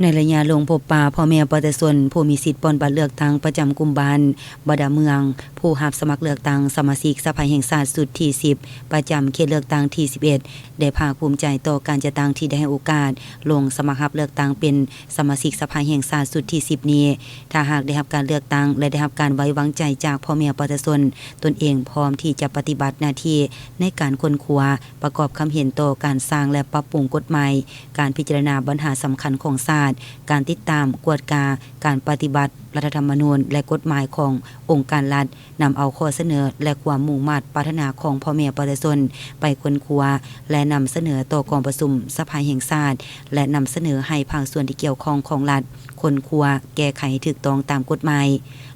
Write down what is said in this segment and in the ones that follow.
ໃນໄລຍະລົງພົບປະພໍ່ແມ່ປະຊາຊົນຜູ້ມີສິດປ່ອນບັດເລືອກຕັ້ງປະຈຳກຸ່ມບ້ານ, ບັນດາເມືອງ, ຜູ້ຮັບສະໝັກເລືອກຕັ້ງສະມາຊິກສະພາແຫ່ງຊາດຊຸດທີສິບ ປະຈຳເຂດເລືອກຕັ້ງທີສິບເອັດ ໄດ້ພາກພູມໃຈຕໍ່ການຈັດຕັ້ງທີ່ໄດ້ໃຫ້ໂອກາດລົງສະໝັກຮັບເລືອກຕັ້ງເປັນສະມາຊິກສະພາແຫ່ງຊາດຊຸດທີສິບນີ້. ຖ້າຫາກໄດ້ຮັບການເລືອກຕັ້ງ ແລະ ໄດ້ຮັບການໄວ້ວາງໃຈຈາກພໍ່ແມ່ປະຊາຊົນ, ຕົນເອງພ້ອມທີ່ຈະປະຕິບັດໜ້າທີ່ໃນການຄົ້ນຄວ້າ, ປະກອບຄຳເຫັນຕໍ່ການສ້າງ ແລະ ປັບປຸງກົດໝາຍ, ການພິຈາລະນາບັນຫາສຳຄັນຂອງຊາດ, ການຕິດຕາມ, ກວດກາການປະຕິບັດລັດຖະທຳມະນູນ ແລະ ກົດໝາຍຂອງອົງການລັດ, ນຳເອົາຂໍ້ສະເໜີ ແລະ ຄວາມມຸ່ງມາດປາດຖະໜາຂອງພໍ່ແມ່ປະຊາຊົນໄປຄົ້ນຄວ້າ ແລະ ນຳສະເໜີຕໍ່ກອງປະຊຸມສະພາແຫ່ງຊາດ ແລະ ນຳສະເໜີໃຫ້ພາກສ່ວນທີ່ກ່ຽວຂ້ອງຂອງລັດ ຄົ້ນຄວ້າແກ້ໄຂໃຫ້ຖືກຕ້ອງຕາມກົດໝາຍ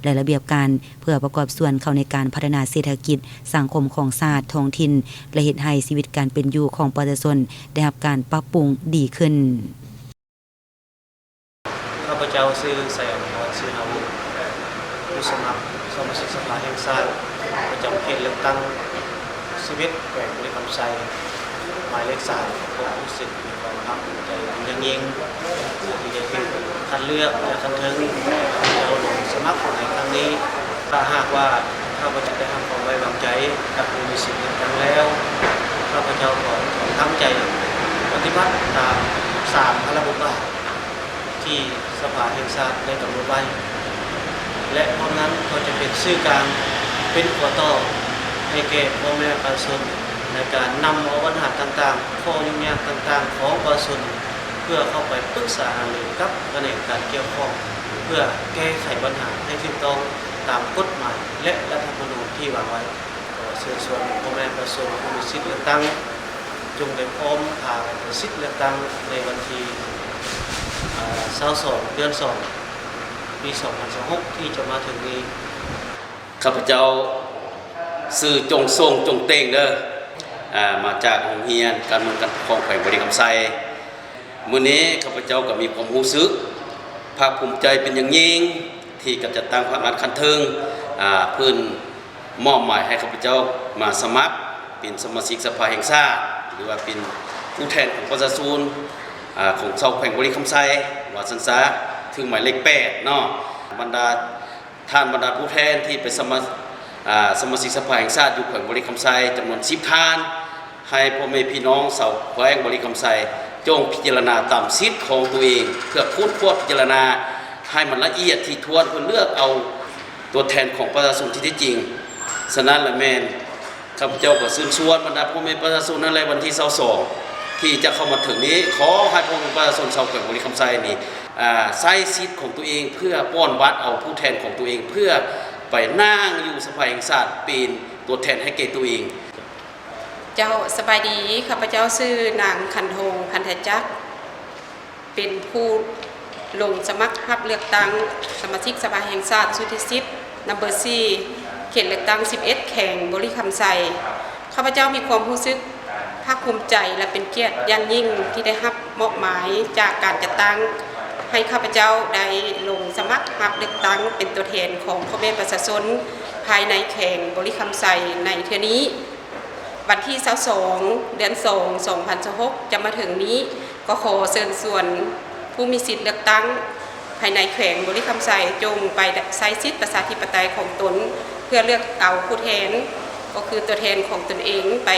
ແລະ ລະບຽບການ ເພື່ອປະກອບສ່ວນເຂົ້າໃນການພັດທະນາເສດຖະກິດ, ສັງຄົມຂອງຊາດ, ທ້ອງຖິ່ນ ແລະ ເຮັດໃຫ້ຊີວິດການເປັນຢູ່ຂອງປະຊາຊົນໄດ້ຮັບການປັບປຸງດີຂຶ້ນ. ຂ້າພະເຈົ້າຊື່ ໄຊອຳພອນ ສີຫາວົງ ຜູ້ສະໝັກສະມາຊິກສະພາແຫ່ງຊາດ ປະຈຳເຂດເລືອກຕັ້ງສິບເອັດ ແຂວງບໍລິຄຳໄຊ ໝາຍເລກສາມ ກໍຮູ້ສຶກມີຄວາມພາກພູມໃຈເປັນຢ່າງຍິ່ງ ທີ່ໄດ້ຖືກຄັດເລືອກຈາກຂັ້ນເທິງ ເຈົ້າລົງສະໝັກໃນຄັ້ງນີ້. ຖ້າຫາກວ່າຂ້າພະເຈົ້າໄດ້ຮັບຄວາມໄວ້ວາງໃຈຈາກຜູ້ມີສິດເລືອກຕັ້ງແລ້ວ, ຂ້າພະເຈົ້າກໍຕັ້ງໃຈປະຕິບັດຕາມສາມພາລະບົດບາດ ທີ່ສະພາແຫ່ງຊາດໄດ້ກຳນົດໄວ້ ແລະ ພ້ອມນັ້ນກໍຈະເປັນສື່ກາງ, ເປັນຂົວຕໍ່ໃຫ້ແກ່ພໍ່ແມ່ປະຊາຊົນ ໃນການນຳເອົາບັນຫາຕ່າງໆ, ຂໍ້ຫຍຸ້ງຍາກຕ່າງໆຂອງປະຊາຊົນ ເພື່ອເຂົ້າໄປປຶກສາຫາລືກັບຂະແໜງການກ່ຽວຂ້ອງ ເພື່ອແກ້ໄຂບັນຫາໃຫ້ຖືກຕ້ອງຕາມກົດໝາຍ ແລະ ລັດຖະທຳມະນູນທີ່ວາງໄວ້. ຂໍເຊີນຊວນພໍ່ແມ່ປະຊາຊົນຜູ້ມີສິດເລືອກຕັ້ງ ຈົ່ງໄດ້ພ້ອມພາກັນໄປສິດເລືອກຕັ້ງໃນວັນທີ ອາ ຊາວສອງ ເດືອນສອງ ປີສອງພັນຊາວຫົກ ທີ່ຈະມາເຖິງນີ້. ຂ້າພະເຈົ້າຊື່ ຈົງຊົງ ຈົງເຕັງເດີ ອາ ມາຈາກໂຮງຮຽນການເມືອງການປົກຄອງແຂວງບໍລິຄຳໄຊ. ມື້ນີ້ຂ້າພະເຈົ້າກໍມີຄວາມຮູ້ສຶກພາກພູມໃຈເປັນຢ່າງຍິ່ງ ທີ່ການຈັດຕັ້ງພາກລັດຂັ້ນເທິງ ອາ ເພິ່ນ ມອບໝາຍໃຫ້ຂ້າພະເຈົ້າມາສະໝັກເປັນສະມາຊິກສະພາແຫ່ງຊາດ ຫຼືວ່າເປັນຜູ້ແທນຂອງປະຊາຊົນ ອາ ຂອງຊາວແຂວງບໍລິຄຳໄຊ ວ່າຊັ້ນຊະ, ຖືໝາຍເລກແປດເນາະ. ບັນດາທ່ານ ບັນດາຜູ້ແທນທີ່ໄປສະໝັກ ອາ ສະມາຊິກສະພາແຫ່ງຊາດຢູ່ແຂວງບໍລິຄຳໄຊ ຈຳນວນສິບທ່ານ, ໃຫ້ພໍ່ແມ່ພີ່ນ້ອງຊາວແຂວງບໍລິຄຳໄຊ ຈົ່ງພິຈາລະນາຕາມສິດຂອງຕົວເອງ ເພື່ອຄົ້ນຄວ້າພິຈາລະນາໃຫ້ມັນລະອຽດຖີ່ຖ້ວນ ເພື່ອເລືອກເອົາຕົວແທນຂອງປະຊາຊົນທີ່ແທ້ຈິງ. ສະນັ້ນລະແມ່ນ ຂ້າພະເຈົ້າກໍເຊີນຊວນບັນດາພໍ່ແມ່ປະຊາຊົນນັ້ນແຫຼະ ວັນທີຊາວສອງ ທີ່ຈະເຂົ້າມາເຖິງນີ້ ຂໍໃຫ້ພໍ່ແມ່ປະຊາຊົນຊາວແຂວງບໍລິຄຳໄຊນີ້ ອາ ໃຊ້ສິດຂອງຕົວເອງ ເພື່ອປ່ອນບັດເອົາຜູ້ແທນຂອງຕົວເອງ ເພື່ອໄປນັ່ງຢູ່ສະພາແຫ່ງຊາດ ເປັນຕົວແທນໃຫ້ແກ່ຕົວເອງ. ເຈົ້າ ສະບາຍດີ, ຂ້າພະເຈົ້າຊື່ນາງ ຂັນທົງ ພັນທະຈັກ ເປັນຜູ້ລົງສະໝັກຮັບເລືອກຕັ້ງສະມາຊິກສະພາແຫ່ງຊາດຊຸດທີສິບ ນຳເບີສີ່ ເຂດເລືອກຕັ້ງສິບເອັດ ແຂວງບໍລິຄຳໄຊ. ຂ້າພະເຈົ້າມີຄວາມຮູ້ສຶກພາກພູມໃຈ ແລະ ເປັນກຽດຢ່າງຍິ່ງທີ່ໄດ້ຮັບມອບໝາຍຈາກການຈັດຕັ້ງໃຫ້ຂ້າພະເຈົ້າໄດ້ລົງສະໝັກຮັບເລືອກຕັ້ງເປັນຕົວແທນຂອງພໍ່ແມ່ປະຊາຊົນພາຍໃນແຂວງບໍລິຄຳໄຊໃນເທື່ອນີ້. ວັນທີຊາວສອງ ເດືອນສອງ ສອງພັນຊາວຫົກ ຈະມາເຖິງນີ້ ກໍຂໍເຊີນຊວນຜູ້ມີສິດເລືອກຕັ້ງພາຍໃນແຂວງບໍລິຄຳໄຊ ຈົ່ງໄປໃຊ້ສິດປະຊາທິປະໄຕຂອງຕົນ ເພື່ອເລືອກເອົາຜູ້ແທນ ກໍຄືຕົວແທນຂອງຕົນເອງ ໄປ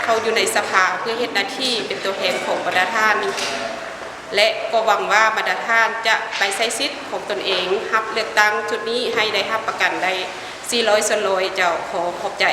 ເຂົ້າຢູ່ໃນສະພາ ເພື່ອເຮັດໜ້າທີ່ເປັນຕົວແທນຂອງບັນດາທ່ານ ແລະ ກໍຫວັງວ່າບັນດາທ່ານຈະໄປໃຊ້ສິດຂອງຕົນເອງ ຮັບເລືອກຕັ້ງຊຸດນີ້ໃຫ້ໄດ້ຮັບປະກັນໄດ້ສີ່ຮ້ອຍສ່ວນຮ້ອຍ. ເຈົ້າ ຂໍຂອບໃຈ.